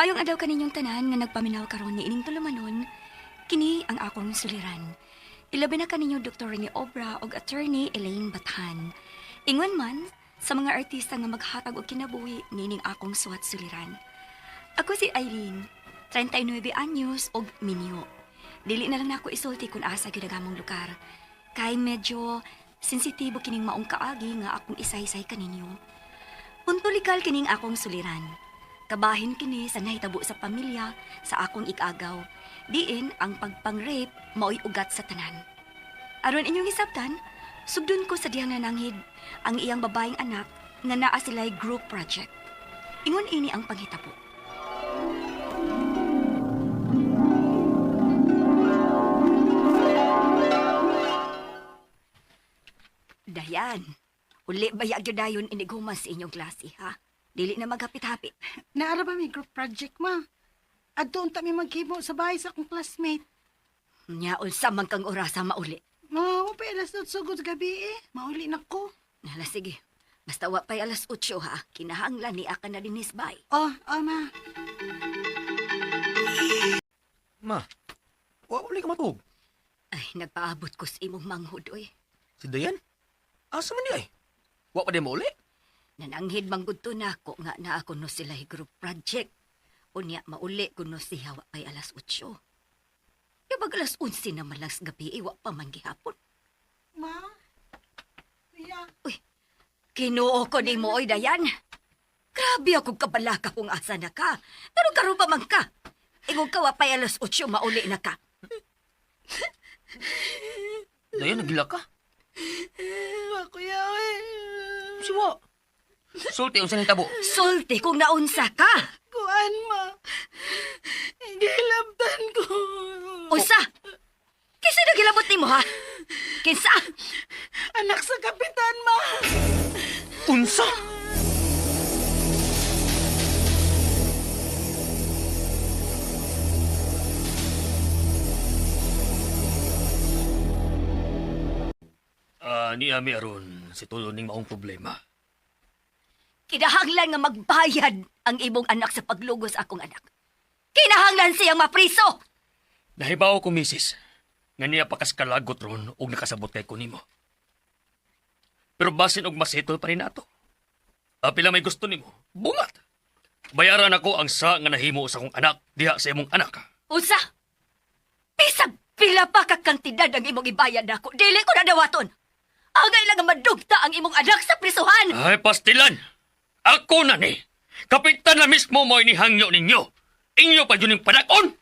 Maayong adlaw kaninyong tanan nga nagpaminaw karon ni ining tulumanon, kini ang akong suliran. Ilabi na kaninyo Dr. Rene Obra og Attorney Elaine Bathan. Ingon man sa mga artista nga maghatag og kinabuhi nining akong suwat suliran. Ako si Irene, 39 anyos og minyo. Dili na lang nako isulti kung asa gyud ang among lugar. Kay medyo sensitibo kining maong kaagi nga akong isaysay kaninyo. Punto legal kining akong suliran. Kabahin kini sa nahitabo sa pamilya sa akong ikagaw. Diin ang pagpang-rape maoy ugat sa tanan. Aron inyong hisabtan, sugdon ko sa diyang nananghid ang iyang babaeng anak nga naa sila'y group project. Ingon ini ang panghitabo. Dayan, uli ba gyud dayon inighuman sa inyong klase, ha? Dili na maghapit-hapit. Naara ba may group project, ma? Adto unta mi maghimo sa bahay sa akong classmate. Nya unsa man kang orasa mauli. Ma, wa pa'y alas 8 gud gabi eh. Mauli na ko. Nala sige. Basta wa pa'y alas 8 ha. Kinahanglan ni aka na dinis bay. Oh, oh ma. Ma, wa uli ka matuog. Ay, nagpaabot ko sa imong manghod oy. Si Dayan? Asa man di ay? Wa pa di mo uli? Nananghid man gud to nako nga naa ko no sila group project. Unya mauli ko no siya wa pa'y alas 8. Ya bag alas 11 naman lang sa gabi, eh, wa pa man gihapon. Ma? Kuya? Uy, Kinuo ko ni mo, oy, Dayan. Grabe ako kabalaka kung asa na ka. Pero karon pa man ka. Ingon ka, wa pa'y alas 8, mauli na ka. Dayan, nagila ka. Ma, kuya, oy. Siwa. Sulti unsa ning tabo. Sulti kung naunsa ka. Kuan, ma. Gilabtan ko. Unsa? Kinsa nagilabot nimo ha? Kinsa? Anak sa kapitan, ma. Unsa? Ni ami aron si tulo ning maong problema. Kinahanglan nga magbayad ang imong anak sa paglugos akong anak. Kinahanglan siyang mapriso. Nahibaw ko, misis, nga niya pakaskalagot ron og nakasabot kay kunimo. Pero basin og masettle pa rin nato. Apila may gusto nimo, bungat. Bayaran ako ang sa nga nahimo sa akong anak diha sa imong anak. Unsa? Bisag pila pa ka kantidad ang imong ibayad nako. Dili ko na dawaton. Angay lang nga madugta ang imong anak sa prisuhan. Ay, pastilan! Ako na ni! Kapitan na mismo mo inihangyo ninyo! Inyo pa yun yung panakon!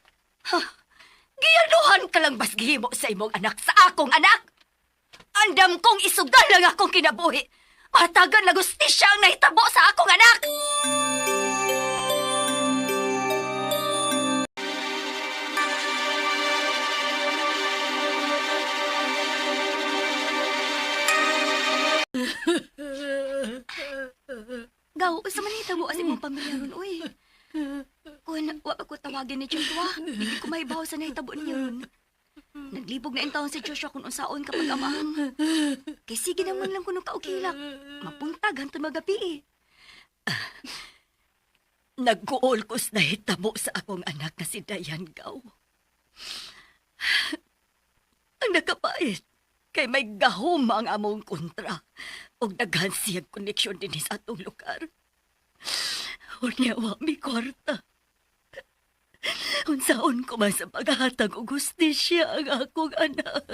Giyanuhan ka lang bas gihimo sa imong anak sa akong anak. Andam kong isugal ang akong kinabuhi. Matagan lang gustisya ang nahitabo sa akong anak. Gaw, unsa man nahitabo sa imong pamilya ron, uy? Kun wa pa ko tawagin ni Joshua, hindi ko mahibaw sa nahitabo niya ron. Naglibog na intawon si Joshua kung unsaon kapag amang. Kay sige naman lang kuno kaukilak. Mapuntag hantod magabi eh. Nagkuol ko sa nahitabo sa akong anak na si Dayan Gaw. Ang nakapait, kay may gahom ang among kontra ug daghan siyang koneksyon dinhi sa atong lugar. Unya wa mi kwarta. Unsaon ko man sa paghatag og hustisya ang akong anak.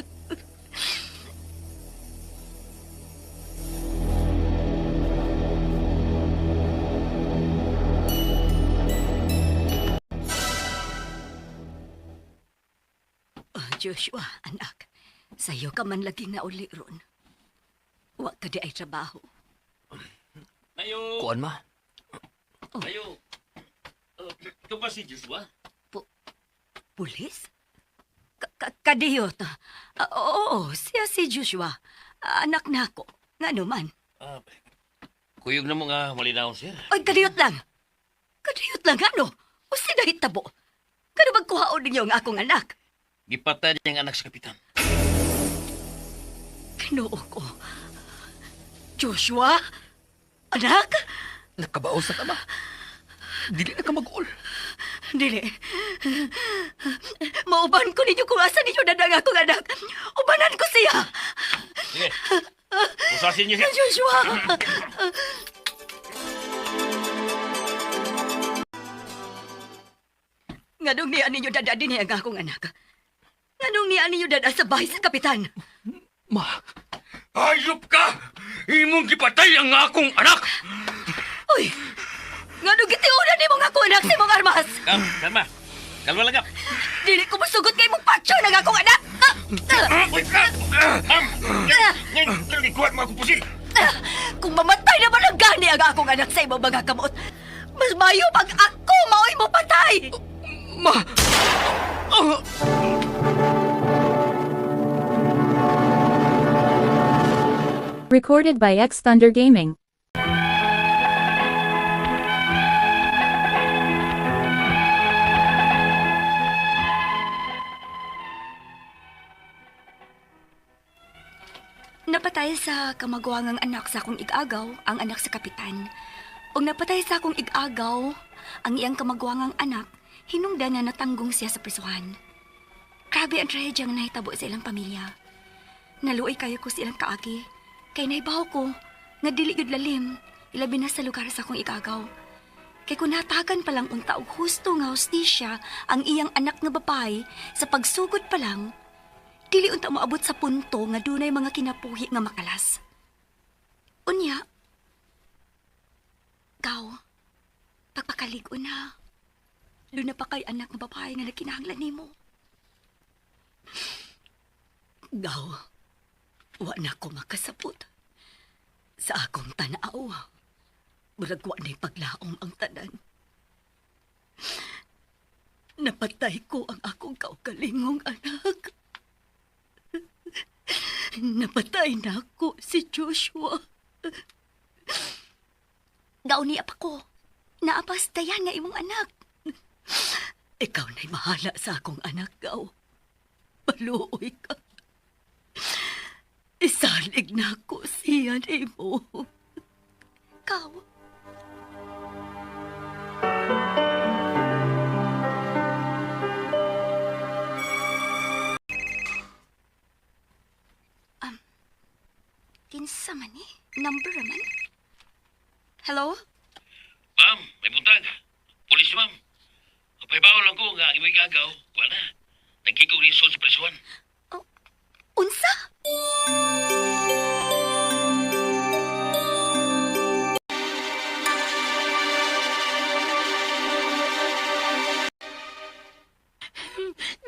Oh, Joshua, anak, sa'yo ka man lagi na uli ron. Wa ka di ay trabaho. Ayo. Kuan ma? Oh. Ayo. Ikaw ba si Joshua? Pulis? Kadiyot. Ah, oo, siya si Joshua. Ah, anak na ako. Nga naman. Ah, kuyog na mo nga malinaw sir. Ay, kadiyot lang. Kadiyot lang, ano? O sinahitabo? Kano magkuhaon ninyo ang akong anak? Gipatay niya ang anak sa kapitan. Kinoo ko. Joshua? Anak? Nakabaw sa ka ma? Dili na ka mag-ul. Dili. Mauban ko ninyo kung asa ninyo dadang akong anak. Ubanan ko siya. Sige. Usasin niyo siya. Joshua! Nganong niya ninyo dada din ang akong anak? Nganong niya ninyo dada sa bahay sa kapitan? Ma! Hayop ka! Imong gipatay ang akong anak! Uy! Nganong gitiunan nimo nga akong anak sa imong armas? Kam, kalma. Kalma lang, Kap. Dili ko musugot kay imong patyo ng akong anak! Ah! Uy, Kap! Ma'am! Ngayon, nagkuhat mga kupusil. Ah! Kung mamatay naman ang gani ang akong anak sa imong mga kamot, mas mayo pag ako mao'y mo patay! Ma! Recorded by X Thunder Gaming. Napatay sa kamaguangang anak sa akong igagaw ang anak sa kapitan. Ug napatay sa akong igagaw ang iyang kamaguangang anak, hinungdan nga natanggong siya sa prisuhan. Grabe ang trahedya nga nahitabo sa ilang pamilya. Naluoy kayo ko sa ilang kaagi, kay naibaw ko nga dili gyud lalim, ilabi na sa lugar sa akong igagaw. Kay kung natakan pa lang unta og husto nga hustisya ang iyang anak nga babae sa pagsugod pa lang, dili unta moabot sa punto nga dunay mga kinapuhi nga makalas. Unya, gaw, pagpakalig-on na. Doon na pa kay anak nga babae nga nagkinahanglan nimo. Gaw, wa na ko makasabot. Sa akong tanaw, murag wa na'y paglaom ang tanan. Napatay ko ang akong kaugalingong anak. Napatay na ako si Joshua. Gauni pa ko. Naapas dayan nga imong anak. Ikaw na'y mahala sa akong anak, Gaw. Paluoy ka. Isalig na ako siya nimo. Gaw. Kinsa man eh? Number man? Hello? Ma'am, may buntag. Pulis, ma'am. Kapahibaw lang ko nga ang imong gagaw. Wala na. Nagkikog risol sa prisuhan. Oh, unsa?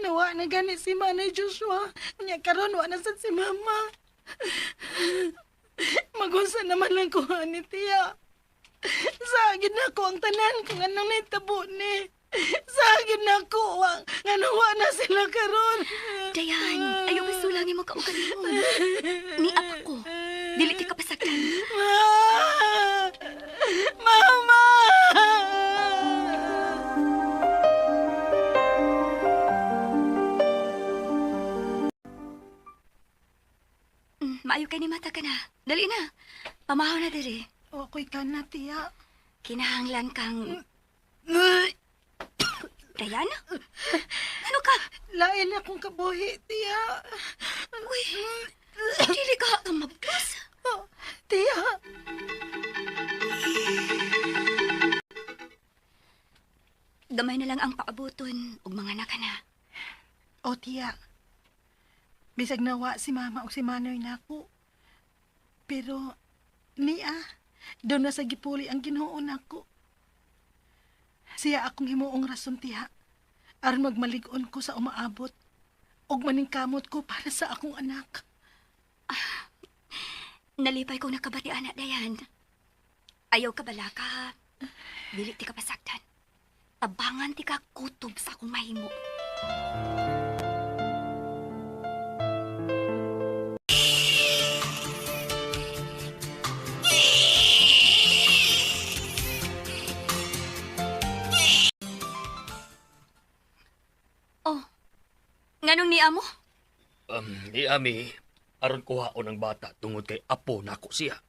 Nawa na gani si Manay Joshua. Nya karon wa na sad si Mama. Magunsa naman lang ko ani tiya. Saagid na ko ang tanan kung anong nahitabo ni. Saagid na ko ang nganong wa na sila karon. Dayan, ayaw basulang imo kaugalingon. Ni apa ko. Dili ti ka pasagdan. Ma! Mama! Maayo kay ni mata ka na. Dali na. Pamahaw na diri. Okay ka na, tiya. Kinahanglan kang Dayan? Ano ka? Lain akong kabuhi, tiya. Uy, dili ka ka mabdos. Oh, tiya. Gamay na lang ang paabuton ug mga anak ka na. O, tiya. Bisag nawa si mama o si manoy nako. Pero, niya, doon na sa gipuli ang Ginoo nako. Siya akong himuong rason, tiya. Aron magmalig-on ko sa umaabot. Og maningkamot ko para sa akong anak. Nalipay kong nakabati anak Dayan. Ayaw ka bala ka. Dili ti ka pasagdan. Tabangan ti ka kutob sa akong mahimo. Oh, nganong ni amo? Ni Ami, aron kuhaon ang bata tungod kay apo nako siya.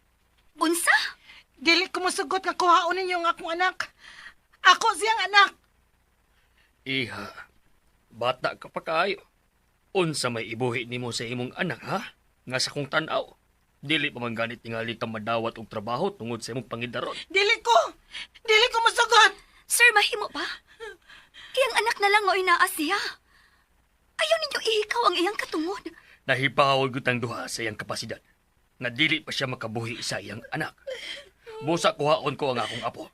Unsa? Dili ko musugot nga kuhaon ninyo ang akong anak. Ako siyang anak. Iha, bata ka pa kaayo. Unsa may ibuhi nimo sa imong anak, ha? Nga sa kong tan-aw. Dili pa man ganit tingali ka madawat og trabaho tungod sa imong pangidaron. Dili ko! Dili ko musugot! Sir, mahimo ba? Iyang anak na lang mo'y naa siya. Ayaw ninyo ihikaw ang iyang katungod. Nahibaw gyud ang duha sa iyang kapasidad. Nga dili pa siya makabuhi sa iyang anak. Busa kuhaon ko ang akong apo.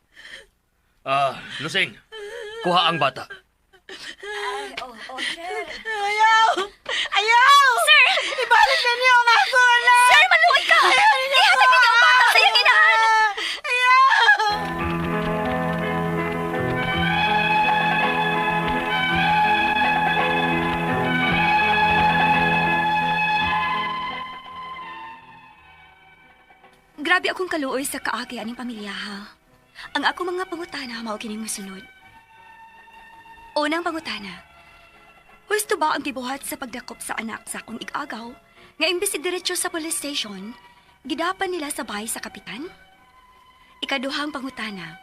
Ah, Lusing, kuha ang bata. Ayaw! Ayaw! Sir! Ibalik na niyo ang ako anak! Sir, maluoy ka! Ihatag ninyo ang bata sa iyang inahan! Ayaw! Grabe akong kaluoy sa kaagi aning pamilya ha. Ang ako mga pangutana mao kining mosunod. Unang pangutana. Husto ba ang gibuhat sa pagdakop sa anak sa akong igagaw nga imbes diretso sa police station, gidapan nila sa bahay sa kapitan? Ikaduhang pangutana.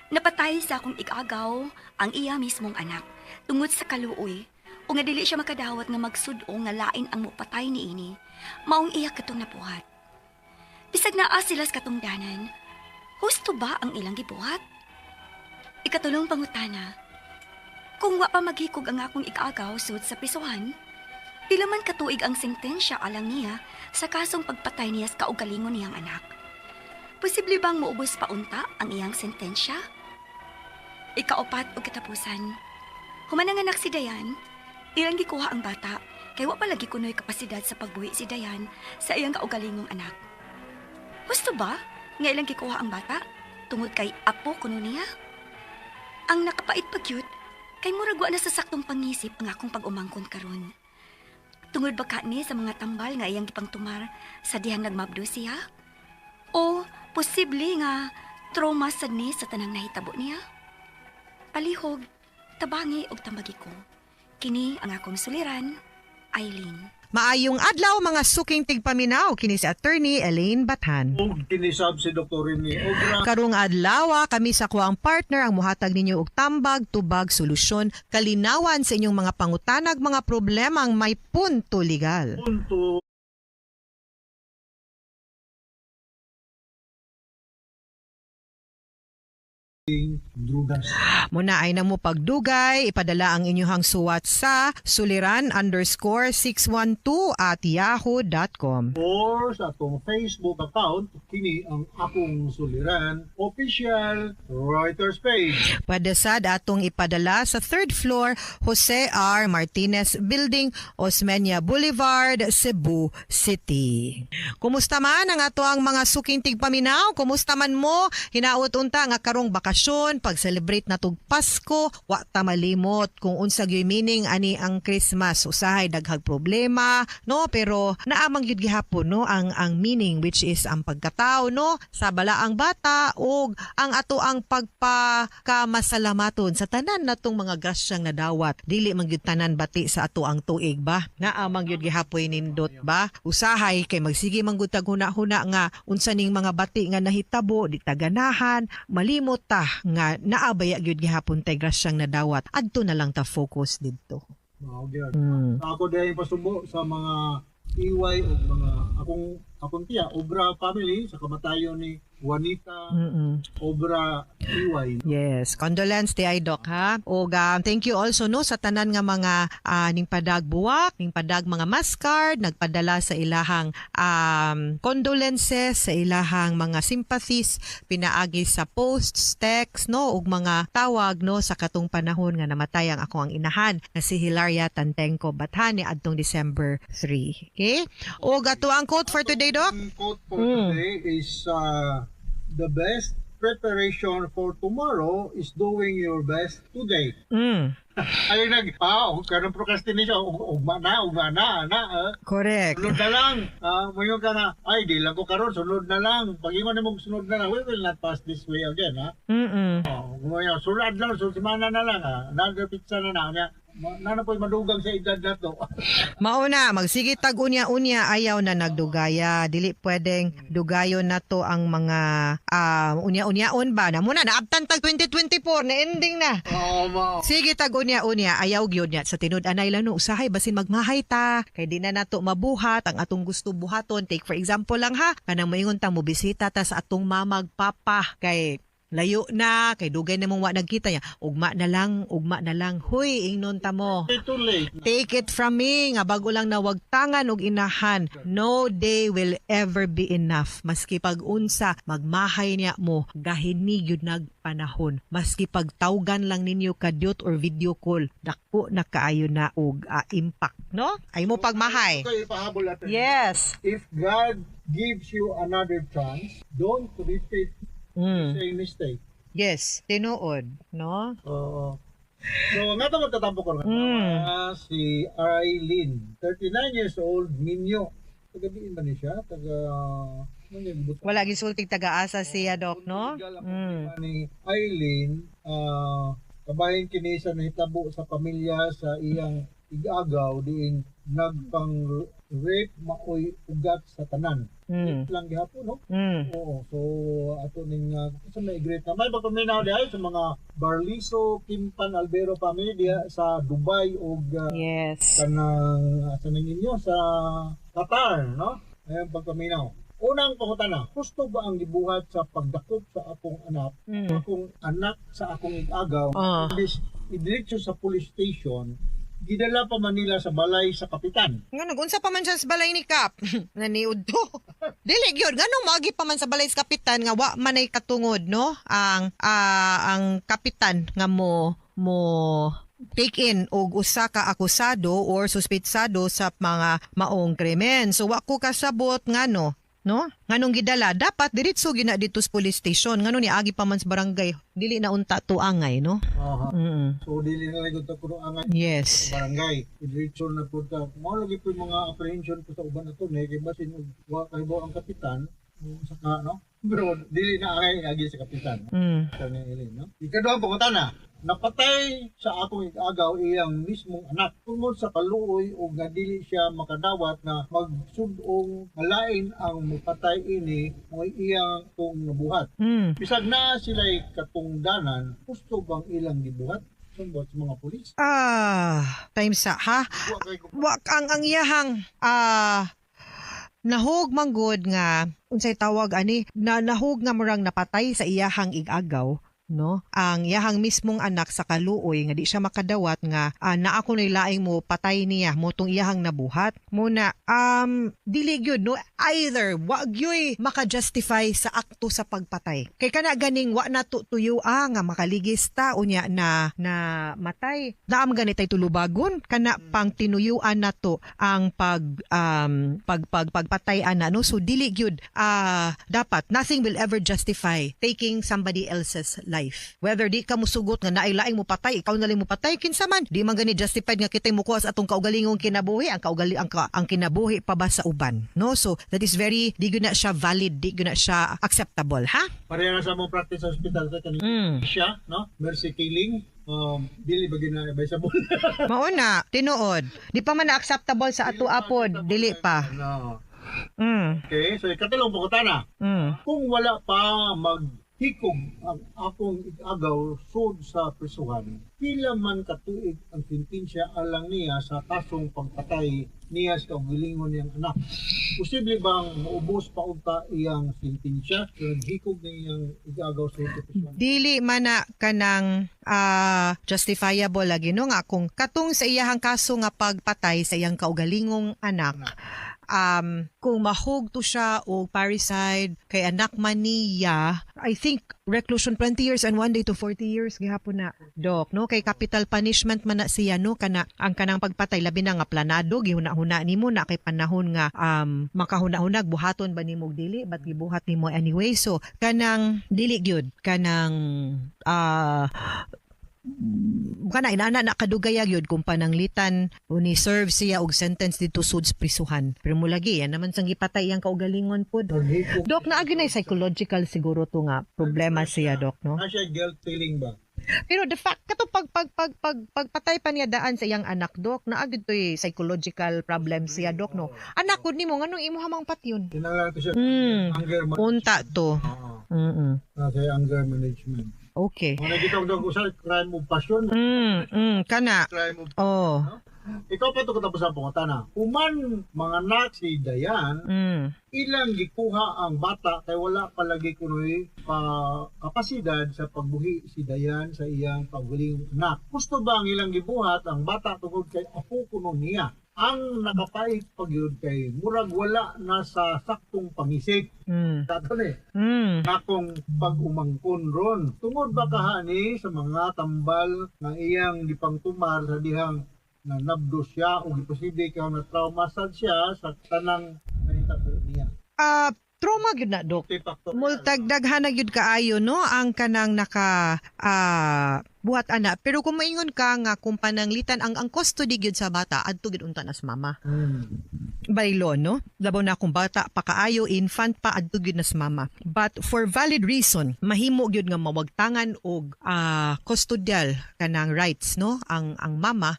Napatay sa akong igagaw ang iya mismong anak tungod sa kaluoy o nga dili siya makadawat nga magsud-o nga lain ang mupatay niini, maong iya katong napuhat. Bisag naa sila sa katungdanan, husto ba ang ilang gibuhat? Ikatulong pangutana, kung wa pa maghikog ang akong ikaagaw sud sa prisuhan, pila man katuig ang sentensya alang niya sa kasong pagpatay niya sa kaugalingon niyang anak. Posible bang muubos pa unta ang iyang sentensya? Ikaupat o katapusan, humananganak si Dayan, ilang gikuha ang bata, kay wa pa lagi kuno'y kapasidad sa pagbuhi si Dayan sa iyang kaugalingong anak. Gusto ba nga ilang gikuha ang bata? Tungod kay apo kuno niya? Ang nakapait pa gyud, kay murag wa na sa saktong pangisip ang akong pag-umangkon karon. Tungod ba ka ni sa mga tambal nga iyang gipangtumar sa dihang nagmabdo siya? O posible nga trauma sad ni sa tanang nahitabo niya? Palihog, tabangi og tambagi ko. Kini ang akong suliran, Eileen. Maayong adlaw mga suking tigpaminaw kini si Attorney Elaine Bathan. Ug kinisab si Dr. Rene Obra. Karong adlaw kami sa kuang partner ang muhatag ninyo og tambag, tubag, solusyon, kalinawan sa inyong mga pangutanag, mga problemang may punto legal. Punto drugas. Muna ay namo pagdugay, ipadala ang inyuhang suwat sa suliran_612@yahoo.com. Or sa atong Facebook account, kini ang akong suliran official Reuters page. Padasad atong ipadala sa third floor, Jose R. Martinez Building, Osmeña Boulevard, Cebu City. Kumusta man ang ato ang mga suking tigpaminaw? Kumusta man mo? Hinaot unta nga karong bakasyon, pag-celebrate na tug Pasko, wa ta malimot kung unsa gyud meaning ani ang Christmas. Usahay daghag problema, no? Pero naamang gyud gihapon no ang meaning, which is ang pagkatao, no, sa balaang bata ug ang ato ang pagpakamasalamaton sa tanan natong mga grasyang nadawat. Dili man gyud tanan bati sa ato ang tuig ba. Naa man gyud gihapoy nindot ba. Usahay kay magsige man gud tag huna-huna nga unsa ning mga bati nga nahitabo, di ta ganahan, malimot ta nga naabaya gyud gihapon tay grasyang nadawat. Adto na lang ta focus didto. Mao gyud. Ako dahil pasubo sa mga iway o mga akong tiya Obra family sa kamatayon ni Juanita Obra Iway. Yes, condolence ti Doc ha. Og thank you also no sa tanan nga mga ning padag buwak, ning padag mga mascard, nagpadala sa ilahang condolences, sa ilahang mga sympathies pinaagi sa posts, text no ug mga tawag no sa katong panahon nga namatay ang ako ang inahan na si Hilaria Tantengco Bathan ni adtong December 3. Okay? Og ato ang quote for today, Doc. Ang quote for today is the best preparation for tomorrow is doing your best today. Ay nag karon procrastination ugma na na ah. Correct. Sunod na lang. Moingon ka na, ay di lang ko karon, sunod na lang. Pag ingon nimo sunod na lang, we will not pass this way again, ha. Oh, ngunya, sunod lang, sunod semana na lang, ha. Another pizza na na niya. Na na po'y madugang sa edad nato. Mauna, magsige tag unya-unya, ayaw na nagdugaya. Dili pwedeng dugayon na to ang mga unya-unyaon ba. Na muna, naabtan tag 2024, na ending na. Oo, mao. Sige tag unya-unya, ayaw gyud niya sa tinud anay lang no, usahay basin magmahay ta. Kay di na nato mabuhat ang atong gusto buhaton. Take for example lang ha, kanang moingon ta mo bisita ta sa atong mamag papa kay layo na, kay dugay na mong wa nagkita niya. Ugma na lang, ugma na lang. Huy, ingnon ta mo. Too late. Take it from me, nga bago lang nawagtangan og inahan, no day will ever be enough. Maski pag-unsa, magmahay niya mo, gahini gyud nagpanahon. Maski pagtawgan lang ninyo kadyot or video call, dako na kaayo na og impact, no? Ay mo pagmahay. Okay, ipahabol natin. Yes. If God gives you another chance, don't repeat the same mistake. Yes, tinuod, no? Oo. So, nga ito magtatampo ko nga. Si Aileen, 39 years old, Minyo. Taga diin ba ni siya? Taga... Ano yung Wala gisultig taga-asa siya, Doc, no? Legal ang problema ni Aileen, kabahin kini sa nahitabo sa pamilya sa iyang igagaw diin nagpang rape maoy ugat sa tanan. Rape lang gihapon, no? Oo, so ato ning sa may great na may pagpaminaw diha sa mga Barliso, Kimpan, Albero family diha sa Dubai ug kanang sa ning inyo sa Qatar, no? Ayan pagpaminaw. Unang pangutana, husto ba ang gibuhat sa pagdakop sa akong anak, akong anak sa akong igagaw, imbis idiretso sa police station, gidala pa Manila sa balay sa kapitan? Nga nag-unsa pa man siya sa balay ni Kap. Naniud to. Dili gyud nganong moagi pa man sa balay sa kapitan nga wa man ay katungod, no? Ang kapitan nga mo mo take in og usa ka akusado or suspitsado sa mga maong krimen. So wa ko kasabot ngano, no? Nganong gidala dapat diretso gina dito sa police station, ngano niagi pa man sa barangay? Dili na unta tuangay, no? Aha. So dili na lang ta kuno angay barangay. Diretso na po ta. Mao lagi po yung mga apprehension ko sa uban ato ni kay basin og wa kahibaw ang kapitan saka, no? Pero dili na angay agi sa kapitan. Sa ni Eileen, no? Ikaduhang pangutana, napatay sa akong igagaw iyang mismong anak tungod sa kaluoy o nga dili siya makadawat na magsud-ong malain ang mupatay ini mo iyang kung nabuhat. Bisag naa sila'y katungdanan, husto bang ilang gibuhat? Sambot sa mga pulis. Ah, time sa ha. Wa kay Wa ang iyahang nahog manggod nga unsay tawag ani na nahog nga murang napatay sa iyahang igagaw, no, ang iyahang mismong anak sa kaluoy nga di siya makadawat nga naa ko laing mo patay niya mo tong iyahang nabuhat muna, dili gyud, no? Either wa gyuy maka-justify sa akto sa pagpatay kay kana ganing wa na to tuyo nga makaligis ta unya na na matay naam gani tay tulubagon kana pang tinuyuan nato ang pag pag pag pagpatay ana, no? So dili gyud dapat, nothing will ever justify taking somebody else's life, whether di ka musugot nga naay laing mo patay, ikaw na lang mo patay, kinsa man. Di man gani justified nga kitay mukuha sa atong kaugalingong kinabuhi, ang kaugali ang, ka, ang kinabuhi pa ba sa uban, no? So that is very, di gyud na siya valid, di gyud na siya acceptable, ha? Pareha na sa mong practice sa hospital sa kaning siya, no? Mercy killing, dili ba gina advisable? Mao na, tinuod di pa man na acceptable sa ato apod, dili pa. No. Okay, so ikatulong pangutana. Kung wala pa maghikog ang akong igagaw sud sa prisuhan, pila man katuig ang sentensya alang niya sa kasong pagpatay niya sa kaugalingon niyang anak? Posible bang maubos pa unta iyang sentensya kung naghikog na iyang igagaw sud sa prisuhan? Dili man na kanang justifiable lagi, no, nga kung katong sa iyahang kaso nga pagpatay sa iyang kaugalingong anak, kung mahug to siya og parricide kay anak man niya, I think reclusion 20 years and 1 day to 40 years gihapon na, Doc, no? Kay capital punishment man na siya, no? Kana ang kanang pagpatay, labi na nga planado, gihuna-huna nimo na kay panahon nga makahuna-hunag buhaton ba nimo og dili, but gibuhat nimo anyway. So kanang dili gyud kanang kana inana na kadugay gyud kung pananglitan uni serve siya og sentence dito sud sa prisuhan. Pero mulagi yan naman sang gipatay iyang kaugalingon pod. Naghikog. Dok, naa gyud psychological siguro to nga problema siya, Doc, no? Na siya guilt feeling ba? Pero the fact kato pag pag pag pag pagpatay pa niya daan sa iyang anak, dok, naa gyud to'y psychological problem siya, dok, no. Anak gud nimo, nganong imo hamang patyon? Kinahanglan to siya. Anger management. Unta to. Oo. Nasa anger management. Mao na gitawag dog usa crime of passion, Kana. Crime of Oh. Ikaw pa to katapos ang pangutana. Human manganak si Dayan, ilang gikuha ang bata kay wala palagi kunoy pa kapasidad sa pagbuhi si Dayan sa iyang paghuling anak. Gusto ba ang ilang gibuhat ang bata tungod kay apo kuno niya? Ang nakapait pagyud kay murag wala na sa saktong pangisip. Tato ni akong pag-umangkon ron. Tungod ba kahani sa mga tambal nga iyang gipangtumar sa dihang na nabdo siya o giposible ka na trauma sad siya sa tanang nahitabo niya. Ah, trauma gyud na, dok. Multifactorial. Multagdaghan na gyud kaayo, no, ang kanang naka buhat ana, pero kung maingon ka nga kung pananglitan ang custody gyud sa bata adto gyud unta na sa mama. By law, no, labaw na kung bata pa kaayo, infant pa, adto gyud na sa mama. But for valid reason, mahimo gyud nga mawagtangan og custodial kanang rights, no, ang mama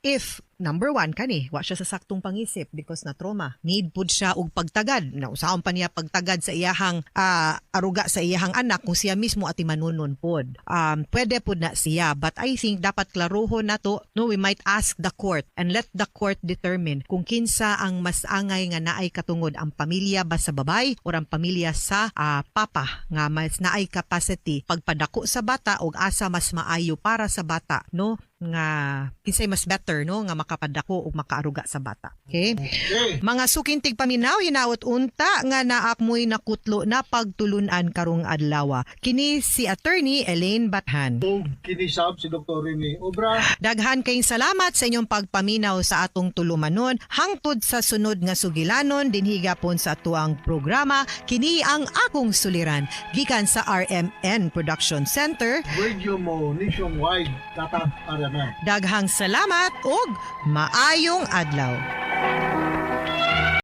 if number one kani wa siya sa saktong pangisip because na trauma, need pud siya og pagtagad na usaon pa niya pagtagad sa iyahang aruga sa iyahang anak kung siya mismo atimanunon pod. Pwede pud na siya, but I think dapat klarohon nato, no. We might ask the court and let the court determine kung kinsa ang mas angay nga naay katungod, ang pamilya ba sa babay or ang pamilya sa papa nga mas naay capacity pagpadako sa bata og asa mas maayo para sa bata, no, nga kinsay mas better, no, nga makapadako ug makaaruga sa bata. Okay? Okay. Mga suking tigpaminaw, hinaot unta nga naakmoy nakutlo na pagtulunan karong adlaw. Kini si Attorney Elaine Bathan. Og kinisab si Dr. Rene Obra. Daghan kayong salamat sa inyong pagpaminaw sa atong tulumanon. Hangtod sa sunod nga sugilanon dinhi gapon sa atuang programa, kini ang Akong Suliran gikan sa RMN Production Center. Radio mo nationwide, Tatak RMN. Daghang salamat ug maayong adlaw.